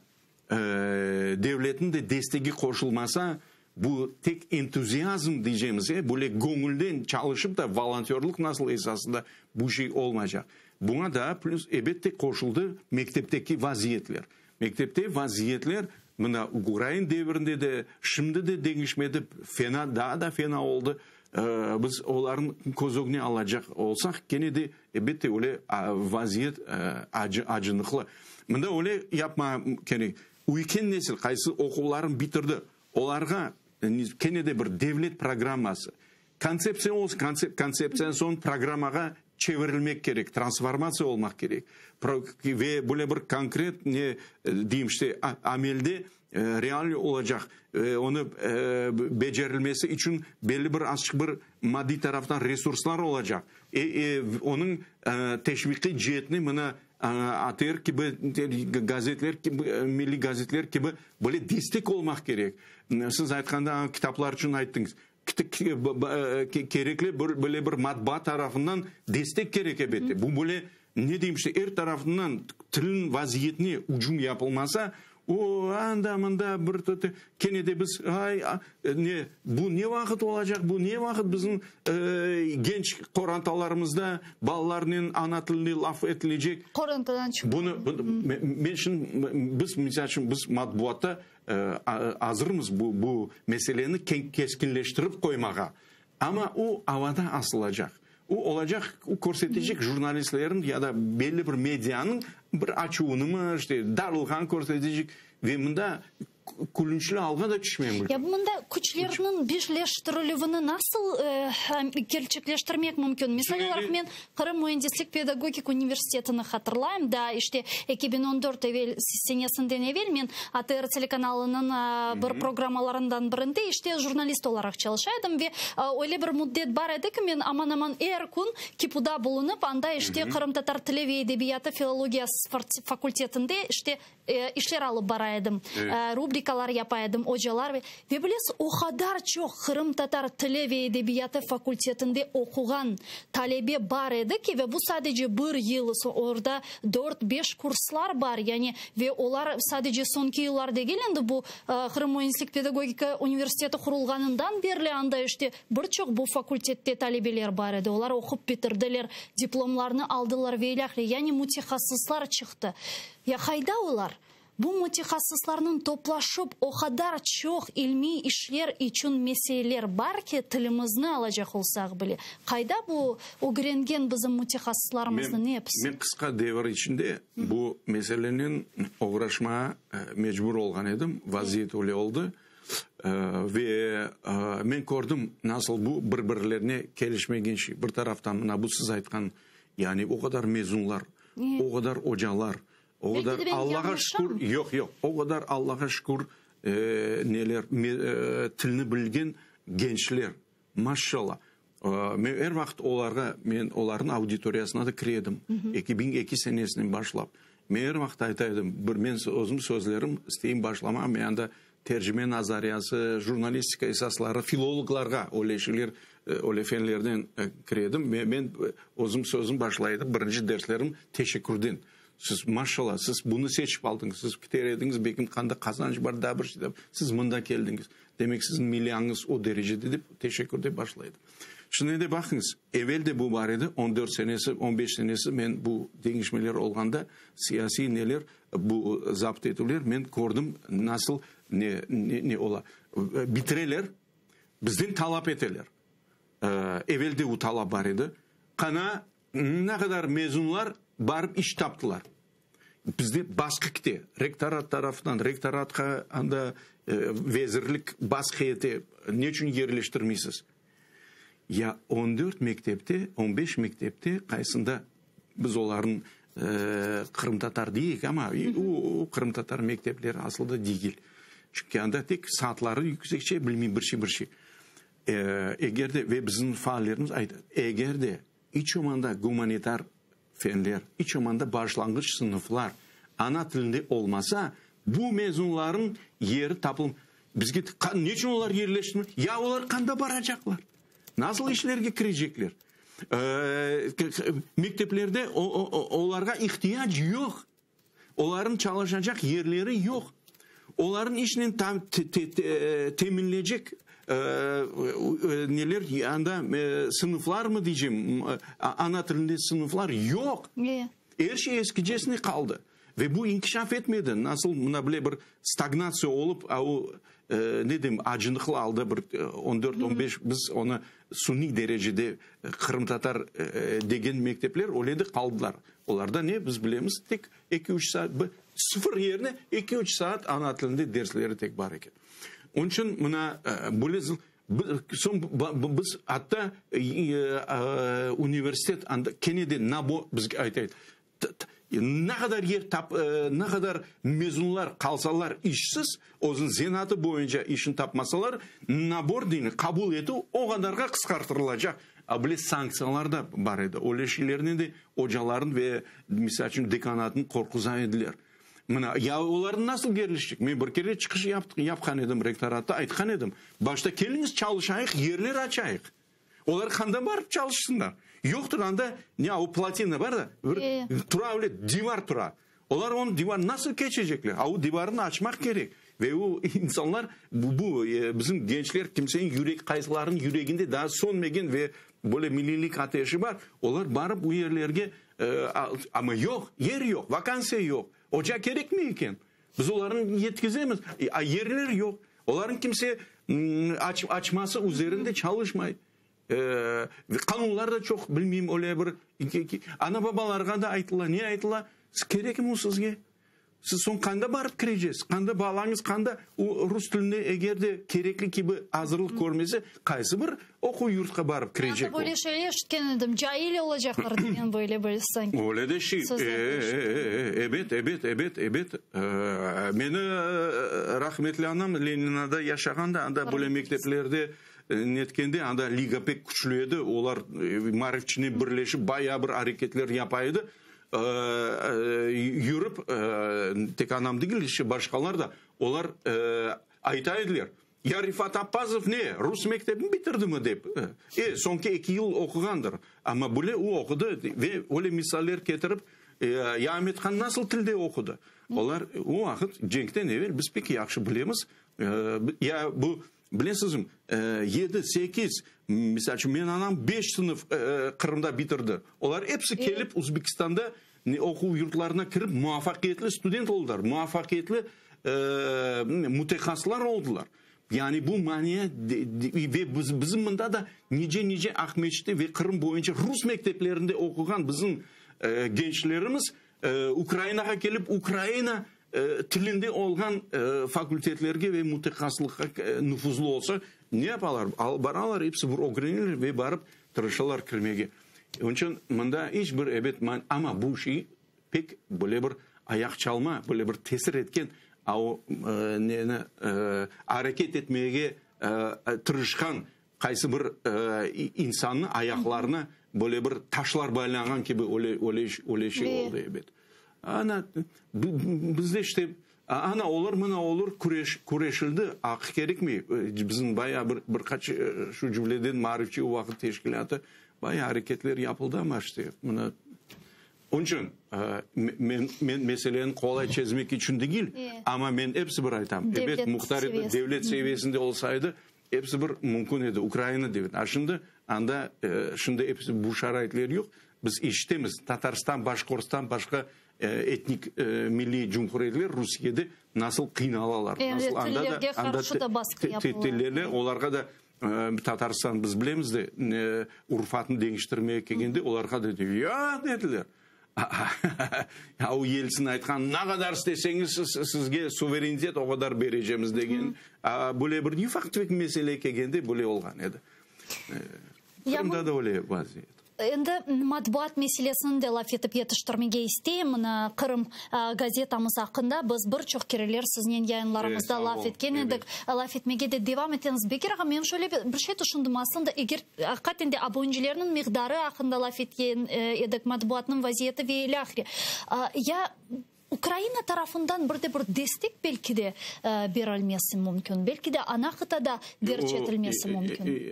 devletniñ de destegi qoşulmasa, bu tek entuziazm diycemiz, böyle göñülden çalışıp da volontörlıq nasıl esasında bu şey olmaycaq. Buña daa plüs, ebette, qoşuldı mektepteki vaziyetler. Mektepte vaziyetler mına ukrain devirinde de, şimdi de deñişmedi, fena, daa da fena oldı. Biz olarnı köz ögüne alacaq olsaq, kene de, elbette, öyle vaziyet acı, acınıqlı. Mında öyle yapma kerek. Üyken nesil qaysı oquvlarını bitirdi, olarğa kene de bir devlet programması, kontseptsiya olsun, kontseptsiyadan soñ programmağa çevirilmek kerek, transformatsiya olmaq kerek. Ve böyle bir konkret, ne deyim işte, amelde real olacaq, onı becerilmesi içün belli bir azçıq bir maddiy taraftan resurslar olacaq. Onıñ teşviqiy ceetini mına ATR kibi gazetler kibi, milliy gazetler kibi böyle destek olmaq kerek. Siz aytqanda kitaplar içün ayttıñız. Kerekli bir böyle bir matbaa tarafından destek kerek elbette. Bu böyle ne deyim işte er tarafından tilniñ vaziyetine ücüm yapılmasa, o anda mında bir kene de biz ay ne bu ne vaqıt olacaq, bu ne vaqıt bizim genç qorantalarımızda balalarnen ana tilinde laf etilecek. Qorantadan çıqmalı. Bunı men şimdi biz misal içün biz matbuatta Azırmız bu bu meseleni keskinleştirip qoymağa, amma o avada asılacaq. O olacaq, o körsetecek jurnalistlerniñ ya da belli bir medianıñ bir açuvınımı, işte, darılğan körsetecek ve mında külünçli alğa da tüşmey mümkün. Ya mında küçlerniñ birleştirilüvini nasıl kerçekleştirmek mümkün? Misal olaraq, men Qırım müendislik pedagogik universitetini hatırlayım, daa işte 2014 evel senesinden evel men ATR telekanalınıñ bir programmalarından birinde işte jurnalist olaraq çalışa edim ve öyle bir müddet bar edi ki, men aman-aman er kün KİPUda bulunıp, anda işte qırımtatar tili ve edebiyatı filologiyası fakultetinde işte işler alıp bara edim, rubrikalar yapa edim, ocalar ve ve bilesiz, o qadar çoq qırımtatar tili ve edebiyatı fakultetinde oquğan talebe bar edi ki, ve bu sadece bir yıl, orda dört, beş kurslar bar, yani ve olar sadece soñki yıllar degil, endi bu Qırım müendislik pedagogika universiteti qurulğanından berli anda işte bir çoq bu fakultette talebeler bar edi, olar oqup bitirdiler, diplomlarnı aldılar ve ilâhre, yani mütehassıslar çıqtı. Ya qayda olar? Bu mütehassıslarnıñ toplaşıp, o qadar çoq ilmiy işler içün meseleler bar ki, tilimizni alacaq olsaq bile, qayda bu ögrengen bizim mütehassıslarımıznıñ episi? Men qısqa devir içinde bu meselenen oğraşmağa mecbur olğan edim, vaziyet öyle oldı. Ve men kördim, nasıl bu bir-birlerine kelişmegen şey. Bir taraftan, mına bu siz aytqan, yani o qadar mezunlar, O qadar ocalar, o qadar Allağa şükür, yoq, yoq, o qadar Allağa şükür, neler, tilni bilgen gençler, maşşalla. Men er vaqıt olarğa, men olarnıñ auditoriyasına da kire edim, 2002 senesinden başlap. Men er vaqıt ayta edim, bir men özüm sözlerim isteyim başlamağa, men anda Tercime nazariyası, jurnalistika esasları, filologlarğa öyle şeyler, öyle fenlerden kire edim. Ve men özüm sözüm başlay edim, birinci derslerim teşekkürden. Siz, maşallah, siz bunı seçip aldıñız, siz kiter ediñiz, belkim qanda qazanç bar, daa bir şey, siz mında keldiñiz. Demek, siziñ milliyañız o derecede dep teşekkürden başlay edim. Şimdi endi baqıñız, evel de bu bar edi, on dört senesi, on beş senesi men bu deñişmeler olğanda, siyasiy neler, Bu zapt etüvler, men kördim, nasıl ne, ne ola. Bitireler, bizden talap eteler. Evel de bu talap bar edi. Qana, ne qadar mezunlar barıp iş taptılar? Bizde basqı kete, rektorat tarafından, rektoratqa anda vezirlik basqı ete, ne içün yerleştirmeysiz? Ya on dört mektepte, on beş mektepte, qaysında biz olarnıñ qırımtatar deyik, amma o qırımtatar mektepleri aslı da degil. Çünki anda tek saatları yüksekçe, bilmeyim, bir şey, bir şey. Eger de, ve bizim faallerimiz ayta, eger de iç olmanda gumanitar fenler, iç olmanda başlanğıç sınıflar ana tilinde olmasa, bu mezunlarnıñ yeri tapılm. Bizge ne içün olar yerleştirmey? Ya olar qanda baracaqlar? Nasıl işlerge kirecekler? Mekteplerde olarğa ihtiyac yoq. Olarnıñ çalışacaq yerleri yoq. Olarnıñ işnen teminleycek neler, anda sınıflarmı deycem, ana tilinde sınıflar yoq. Er şey eskicesine qaldı. Ve bu inkişaf etmedi. Nasıl mına böyle bir stagnatsiya olıp, a o, ne deyim, acınıqlı alda bir on dört, on beş, biz onı suniy derecede qırımtatar degen mektepler öyle de qaldılar. Olarda ne, biz bilemiz, tek eki-üç saat, sıfır yerine eki-üç saat ana tilinde dersleri tek bar eken. Onıñ içün mına böyle soñ biz atta universitet anda kene de nabor bizge aytayıq, ne qadar yer tap, ne qadar mezunlar qalsalar işsiz, özüniñ zenaatı boyunca işini tapmasalar, nabor deymi, qabul etüv o qadarğa qısqartırılacaq. A bile sanktsiyalar da bar edi. Öyle şeylernen de ocalarnı ve, misal içün, dekanatnı qorquza ediler. Mına, ya olarnı nasıl yerleşecek? Men bir kere çıqış yapqan edim rektoratta, aytqan edim, başta keliñiz çalışayıq, yerler açayıq. Olar qanda barıp çalışsınlar? Yoqtır anda, ne, o plotina bar da, bir tura öyle divar tura. Olar onı divar nasıl keçecekler? A o divarnı açmaq kerek. Ve o insanlar, bu, bu bizim gençler, kimseniñ yürek, qaysılarınıñ yüreginde daa sönmegen ve böyle milliylik ateşi bar, olar barıp bu yerlerge, amma yoq, yer yoq, vakansiya yoq. Oca kerekmi eken? Biz olarnı yetkizemiz, a yerler yoq. Olarnı kimse açması üzerinde çalışmay. Qanunlar da çoq, bilmeyim, öyle bir ana-babalarğa da aytıla. Ne aytıla? Kerekmi o sizge? Siz soñ qanda barıp kireceksiz? Qanda balañız, qanda o rus tiline eger de kerekli kibi azırlıq körmese, qaysı bir oquv yurtqa barıp kirecek o? Böyle şey eşitken edim, cail olacaqlar degen böyle bir sanki. Öyle de şey. Ebet, ebet, ebet, ebet. Meni rahmetli anam Leninada yaşağanda, anda böyle mekteplerde netkende, anda liga pek küçlü edi, olar maarifçinen birleşip bayağı bir areketler yapa edi. Yürip, tek anam degil, işte başqalar da, olar ayta ediler, Ya Refat Appazov ne, rus mektebini bitirdimi dep. E, soñki eki yıl oquğandır. Amma böyle o oqudı ve öyle misaller ketirip, ya Amethan nasıl tilde oqudı? Olar o vaqıt cenkten evel biz pek yahşı bilemiz, ya bu, bilesizmi, yedi, sekiz, misal içün, menim anam beş sınıf Qırımda bitirdi. Olar episi kelip Özbekistanda oquv yurtlarına kirip muvafaqiyetli student oldılar, muvafaqiyetli mütehassıslar oldılar. Yani bu mania ve bizim mında da nice-nice Aqmescitte ve Qırım boyunca rus mekteplerinde oquğan bizim gençlerimiz Ukrainağa kelip Ukraina tilinde olğan fakultetlerge ve mütehassıslıqqa nüfuzlı olsa, ne yapalar? Baralar, episi bir ögreneler ve barıp tırışalar kirmege. Onıñ içün mında iç bir, ebet, amma bu şey pek böyle bir ayaq çalma, böyle bir tesir etken, a o neni areket etmege tırışqan qaysı bir insannı ayaqlarına böyle bir taşlar baylanğan kibi öyle öyle öyle şey oldı, ebet. Ana, bizde işte ana olur, mına olur, küreş küreşildi, aq kerekmey. Bizim bayağı bir bir qaç, şu cümleden Maarifçi o vaqıt teşkilâtı, bayağı areketler yapıldı, amma işte mına Onıñ içün men, men meseleni qolay çezmek içün degil, amma men episi bir aytam, ebet, muhtar devlet seviyesinde olsaydı, episi bir mümkün edi, Ukraina devlet. A şimdi anda şimdi episi bu şaraitler yoq. Biz eşitemiz, Tatarstan, Başqortstan, başqa etnik milliy cumhuriyetler Rusiyede nasıl qıynalalar, nasıl anda da, anda tillerle olarğa da. Tatarstan, biz bilemiz de, urufatını deñiştirmege kelgende, olarğa dedi, yoq, dediler. Ya o Yeltsin aytqan, ne qadar isteseñiz, sizge suverenitet o qadar berecemiz degen. Böyle bir ufaq-tüfek mesele kelgende böyle olğan edi. Qırımda da öyle vaziyet. Endi matbuat meselesini de laf etip yetiştirmege isteyim. Mına Qırım gazetamız aqqında biz bir çoq kereler siznen yayınlarımızda laf etken edik. Laf etmege de devam etemiz. Bekir ağa, men şöyle bir şey tüşündim. Aslında, eger aqiqaten de abonencilerniñ miqdarı aqqında laf etken edik, matbuatnıñ vaziyeti ve ilâhre. Ya Ukraina tarafından bir de bir destek belki de berilmesi mümkün, belki de ana qıtada derc etilmesi mümkün.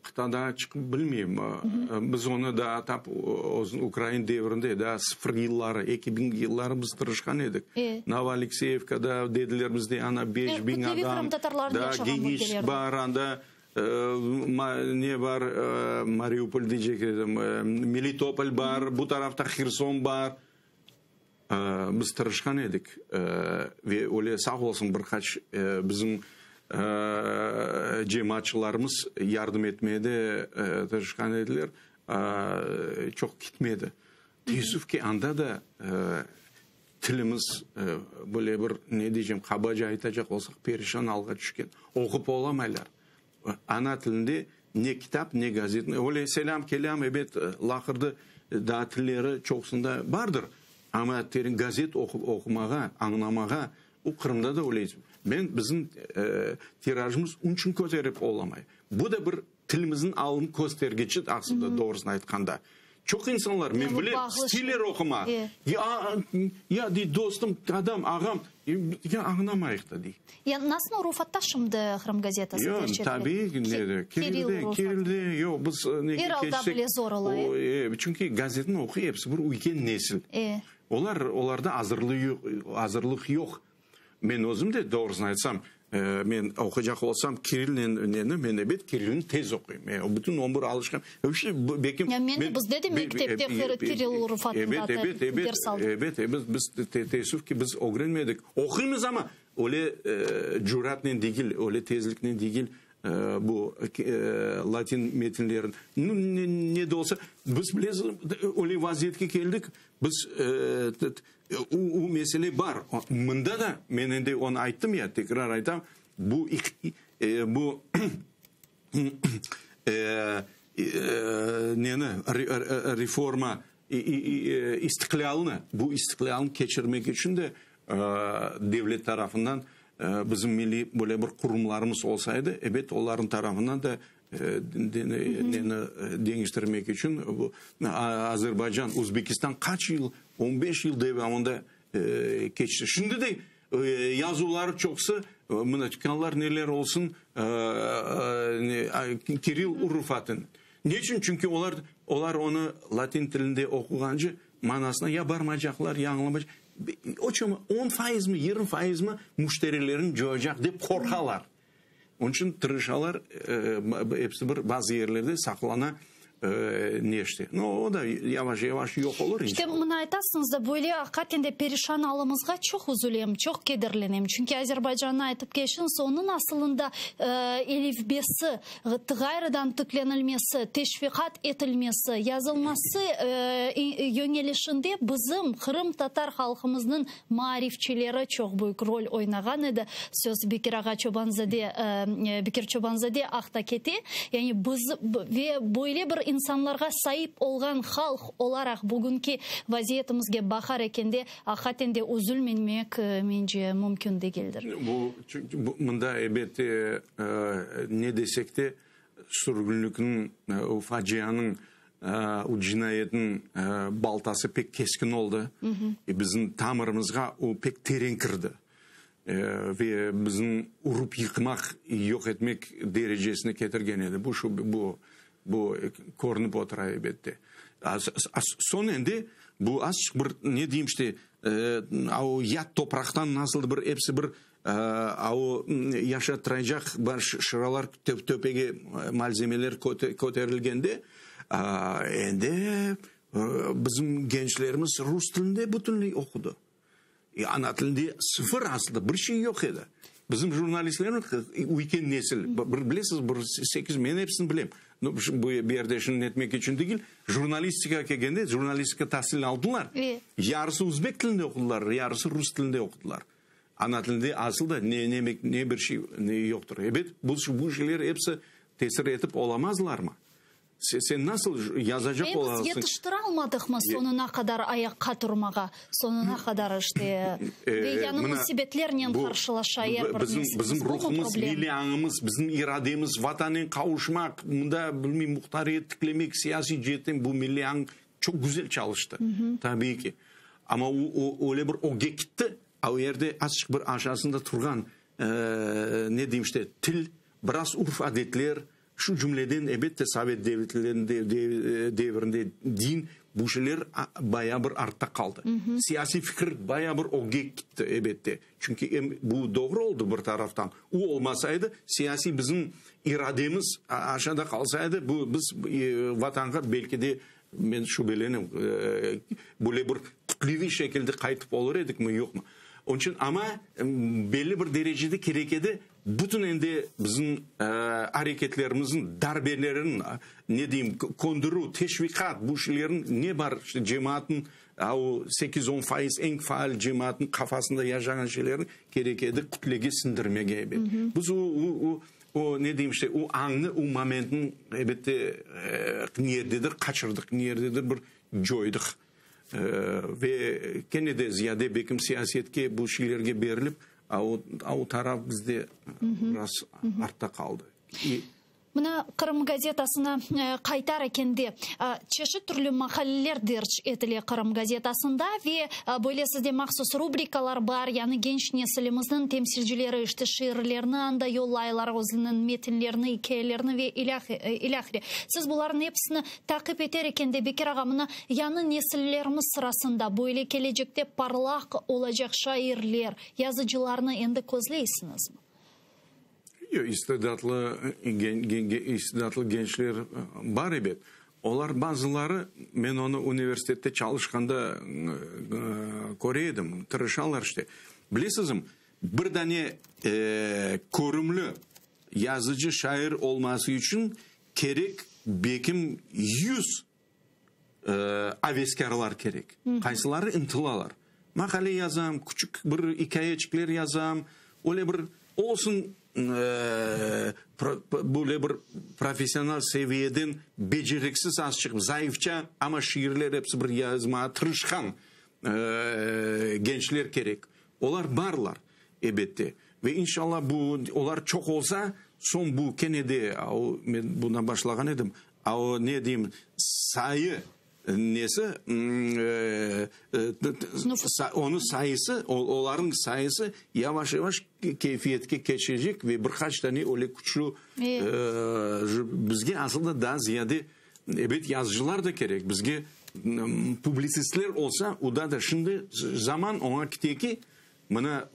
Qıtada çıqıp bilmeyim. Biz onı daa tap ukrain devrinde, daa sıfır yılları, 2000 yılları biz tırışqan edik. Novoalekseyevkada dediler bizde ana 5000 adam, daa Geniçesk bar, anda ne bar, Mariupol deycek edim, Melitopol bar, bu tarafta Herson bar. Biz tırışqan edik ve öyle sağ olsun bir qaç bizim cemaatçılarımız yardım etmeye de tırışqan ediler, çoq kitmedi. Teessüf ki, anda da tilimiz böyle bir, ne diycem, qabaca aytacaq olsaq, perişan alğa tüşken, oqup olamaylar. Ana tilinde ne kitap, ne gazet, öyle selâm-kelâm, ebet, laqırdı daa tilleri çoqusında bardır, amma teren gazet oqup oqumağa, añlamağa, o Qırımda da öyle. Men, bizim tirajımız onıñ içün köterip olamay. Bu da bir tilimizniñ alını köstergiçi aslında, doğrusını aytqanda. Çoq insanlar, men bilem, isteyler oqumağa. Ya, ya, dey, dostum, adam, ağam, ya añlamayıq da, dey. Ya nasıl urufatta şimdi Qırım gazetası Yoq, derc etile? tabiiy ki, nede, Kiril Kirilde, urufatı. Kirilde, yoq, biz nege Er alda keçsek, bile zor ola, o, e? e, çünki gazetni oquy episi bir üyken nesil. E. Olar, olarda azırlı yoq, azırlıq yoq. Men özüm de, doğrusını aytsam, men oquycaq olsam Kirilnen neni, men ebet Kirilni tez oquyım. Men bütün ömür alışqan, belki Ya men de, bizde de mektepte Kiril urufatında Ebet, ebet, ebet, ders aldıq. ebet, ebet, biz teessüf ki, biz ögrenmedik. Oquymız amma, öyle cüratnen degil, öyle tezliknen degil bu latin metinlerin. Ne de olsa, biz bilesiz, öyle vaziyetke keldik, biz o mesele bar. Mında da, men endi onı ayttım ya, tekrar aytam, bu bu neni, reforma, istiqlâlnı, bu istiqlâlnı keçirmek içün de devlet tarafından bizim milliy böyle bir qurumlarımız olsa edi, ebet, olarnıñ tarafından da neni deñiştirmek içün bu Azerbaycan, Özbekistan qaç yıl, on beş yıl devamında keçti. Şimdi de yazuvları çoqusı, mına tükânlar neler olsun, kiril urufatı. Ne içün? Çünki olar, olar onı latin tilinde oquğance manasına ya barmaycaqlar, ya añlamaycaq. O çömi, on faizmi, yirmi faizmi müşterilerini coyacaq dep qorqalar. Onıñ içün tırışalar, episi bir bazı yerlerde saqlana neşte. No, o da yavaş-yavaş yoq olur, İşte, inşallah. mına aytasıñız da, böyle aqiqaten de perişan alımızğa çoq üzülem, çoq kederlenem. Çünki Azerbaycannı aytıp keçtiñiz, onıñ asılında elifbesi ğayrıdan tiklenilmesi, teşviqat etilmesi, yazılması yöñelişinde bizim qırımtatar halqımıznıñ maarifçileri çoq büyük rol oynağan edi. Söz Bekir ağa Çobanzade, Bekir Çobanzade aqta kete. Yani biz ve böyle bir insanlarğa saip olğan halq olaraq bugünki vaziyetimizge baqar ekende, aqiqaten de üzülmemek, mence, mümkün degildir. Bu, çünki bu, mında, elbette, ne desek de, sürgünlikniñ, o facianıñ, o cinayetniñ baltası pek keskin oldı. Bizim tamırımızğa o pek teren kirdi. Ve bizni urıp yıqmaq, yoq etmek derecesine ketirgen edi. Bu şu, bu, bu körünip otura, elbette. Soñ endi bu azçıq bir, ne deyim işte, o yat topraqtan nasıldır bir episi bir o yaşattıracaq bir şıralar töpege malzemeler köterilgende, endi bizim gençlerimiz rus tilinde bütünley oqudı. Ana tilinde sıfır aslında, bir şey yoq edi. Bizim jurnalistlerimiz üyken nesil, bir bilesiz, bir sekiz, men episini bilem. Bu yerde şunı netmek içün degil, jurnalistikağa kelgende, jurnalistika tasilini aldılar, yarısı uzbek tilinde oqudılar, yarısı rus tilinde oqudılar. Ana tilinde asıl da ne, ne, ne bir şey yoqtır. Ebet, bu, bu şeyler episi tesir etip olamazlarmı? Sen nasıl yazacaq olasıñ? Biz yetiştiralmadıqmı soñuna qadar ayaqqa turmağa, soñuna qadar işte, ve yañı müsibetlernen qarşılaşa er bir nesilimiz. Bizim ruhumız, milliy añımız, bizim irademiz, Vatanen qavuşmaq, mında, bilmeyim, muhtariyet tiklemek, siyasiy ceetten bu milliy añ çoq güzel çalıştı, tabiiy ki. Amma o öyle bir ögge kitti, a o yerde azçıq bir aşağısında turğan, ne deyim işte, til, biraz urf-adetler, Şu cümleden, ebette, sovet devrinde din, bu şeyler bayağı bir artta qaldı. Siyasiy fikir bayağı bir ögge kitti, ebette. Çünki em bu doğru oldı bir taraftan. O olmasaydı, siyasiy bizim irademiz aşağıda qalsaydı, bu biz Vatanğa belki de, men şübelenem, böyle bir kütleviy şekilde qaytıp olur edikmi, yoqmı. Onıñ içün, amma belli bir derecede kerek edi Bütün endi bizim areketlerimizniñ, darbelerin, ne deyim, köndirüv, teşviqat, bu şeylerniñ ne bar, işte cemaatnıñ, o sekiz-on faiz eñ faal cemaatnıñ qafasında yaşağan şeylerni kerek edi kütlege siñdirmege, ebet. Biz o, o, o, ne deyim, işte o añnı, o momentni, ebette, niyerdedir qaçırdıq, niyerdedir bir coydıq. Ve kene de ziyade bekim siyasetke, bu şeylerge berilip, a o, a o taraf bizde biraz artta qaldı. Mına, Qırım gazetasına qaytar ekende, çeşit türlü maqaleler derc etile Qırım gazetasında ve böyle sizde mahsus rubrikalar bar, yani genç nesilimizniñ temsilcileri işte şiirlerini anda yollaylar, özüniñ metinlerini, ikâyelerini ve ilâhre. Siz bularnıñ episini Taqip eter eken de, Bekir ağa, mına, yañı nesillerimiz sırasında böyle kelecekte parlaq olacaq şairler, yazıcılarnı endi közleysiñizmi? Yoq, istidatlı, istidatlı gençler bar, ebet. Olar bazıları, men onı universitette çalışqanda köre edim, tırışalar işte. Bilesizmi, bir dane körümli yazıcı, şair olması içün Kerek, bekim yüz aveskârlar kerek. Qaysıları ıntılalar. Maqale yazam, küçük bir ikâyeçikler yazam, öyle bir olsun, böyle bir professional seviyeden beceriksiz azçıq, zayıfça, amma şiirler episi bir yazmağa tırışqan gençler kerek. Olar barlar, ebette. Ve inşallah bu, olar çoq olsa, soñ bu kene de, o, men bundan başlağan edim, a o, ne deyim, sayı nesi, onıñ sayısı, olarnıñ sayısı yavaş-yavaş keyfiyetke keçecek ve bir qaç tane öyle küçlü, bizge asılda daa ziyade, ebet, yazıcılar da kerek, bizge publitsistler olsa, o da da şimdi zaman oña kite ki, Mına,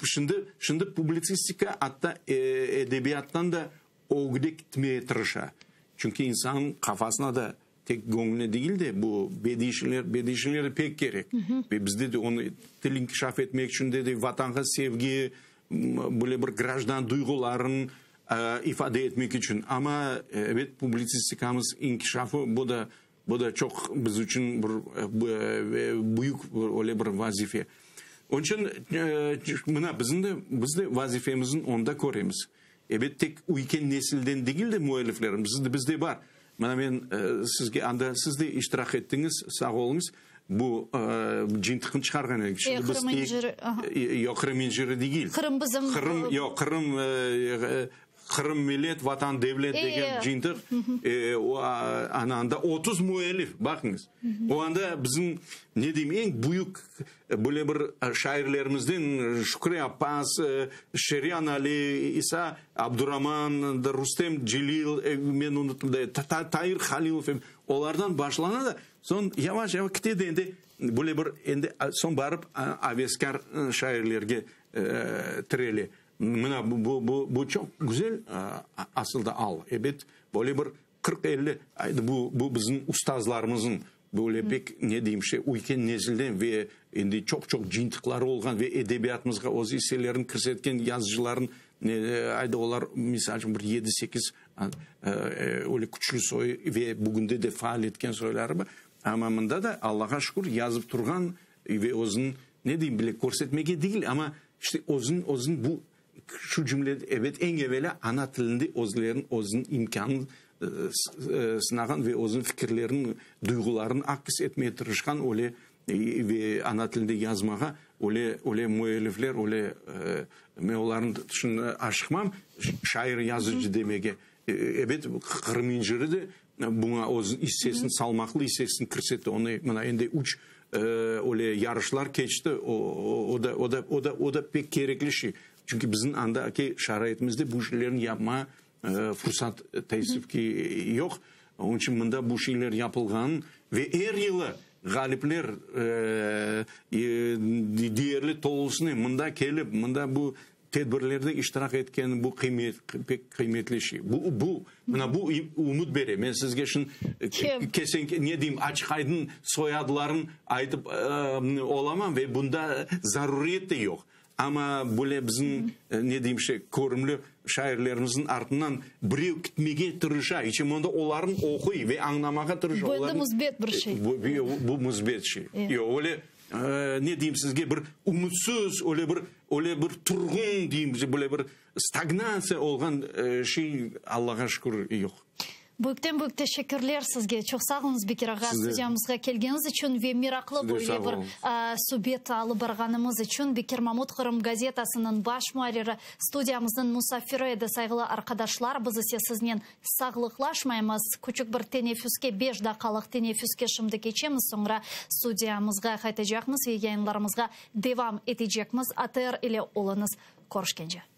şimdi, şimdi publitsistika atta edebiyattan da ögde ketmeye tırışa. Çünki insannıñ qafasına da tek göñlüne degil de, bu bediiy şeyler, bediiy şeyler de pek kerek. Ve bizde de onı til inkişaf etmek içün de, de Vatanğa sevgi, böyle bir grajdan duyğuların ifade etmek içün. Amma, ebet, publitsistikamız inkişafı, bu da Bu da çoq biz içün bir büyük öyle bir vazife. Onıñ içün mına bizim de, biz de vazifemizni onda köremiz. Ebet, tek üyken nesilden degil de müelliflerimiz, bizde bar. Mına men sizge anda, siz de iştirak ettiñiz, sağ oluñız, bu cıyıntıqnı çıqarğan edik. Şimdi biz Qırım inciri. Yoq, Qırım inciri degil. Qırım bizim. Qırım, yoq, Qırım. Qırım millet, vatan, devlet degen cıyıntıq, o ana anda 30 müellif, baqıñız. O anda bizim, ne deyim, eñ büyük böyle bir şairlerimizden Şükri Appaz, Şeryan Ali, İsa Abduraman, Rustem Celil, men unuttım da, Tair Halilov, olardan başlana da, soñ yavaş-yavaş kite de endi böyle bir endi soñ barıp aveskâr şairlerge tirele. Mına bu, bu, bu çoq güzel asılda al. Ebet, böyle bir qırq-elli, aydı bu, bu bizim ustazlarımızın. Böyle pek, ne deyim, işte, üyken nesilden ve endi çoq-çoq cıyıntıqları olğan ve edebiyatımızğa öz isselerini kirsetken yazıcıların, ayda olar, misal içün, bir yedi-sekiz öyle küçlü soy ve bugünde de faal etken soyları bar. Amma mında da, Allağa şükür, yazıp turğan ve özüniñ, ne deyim, bile körsetmege degil, amma, işte, özüniñ, özüniñ bu, şu cümle, ebet, eñ evelâ ana tilinde özleriniñ, özüniñ imkânını sınağan ve özüniñ fikirlerini, duyğularını akis etmege tırışqan öyle ve ana tilinde yazmağa öyle, öyle müellifler, öyle, men olarnıñ şimdi aşıqmam şair, yazıcı demege. Ebet, Qırım inciri de buña öz issesini, salmaqlı issesini kirsetti. Onı mına endi üç öyle yarışlar keçti, o da, o da, o da, o da pek kerekli şey. Çünki bizim andaki şaraitimizde bu şeylerni yapmağa fursat, teessüf ki, yoq. Onıñ içün mında bu şeyler yapılğanın ve er yılı ğalipler deyerli tolusınen mında kelip, mında bu tedbirlerde iştirak etkeni bu qıymet, pek qıymetli şey. Bu, bu, mına bu ümüt bere. Men sizge şimdi kesen, ne deyim, açıq-aydın soyadlarını aytıp olamam ve bunda zaruriyet de yoq. Amma böyle bizim, ne deyim, şey, körümli şairlerimizniñ artından birev kitmege tırışa, içün onda olarnı oquy ve añlamağa tırışa. Bu endi müsbet bir şey. Bu, bu müsbet şey. Yoq, öyle, ne deyim sizge, bir ümütsiz, öyle bir, öyle bir turğun, deyim, böyle bir stagnatsiya olğan şey, Allağa şükür, yoq. Büyükten büyük teşekkürler sizge. Çoq sağ oluñız, Bekir ağa, studiyamızğa kelgeniñiz içün ve meraqlı böyle bir subet alıp barğanımız içün. Bekir Mamut, Qırım gazetasınıñ baş muarriri, studiyamıznıñ musafiri edi. Sayğılı arqadaşlar, biz ise siznen sağlıqlaşmaymız. Küçük bir teneffüske, beş daqqalıq teneffüske şimdi keçemiz, soñra studiyamızğa qaytacaqmız ve yayınlarımızğa devam etecekmiz. ATR ile oluñız. Körüşkence.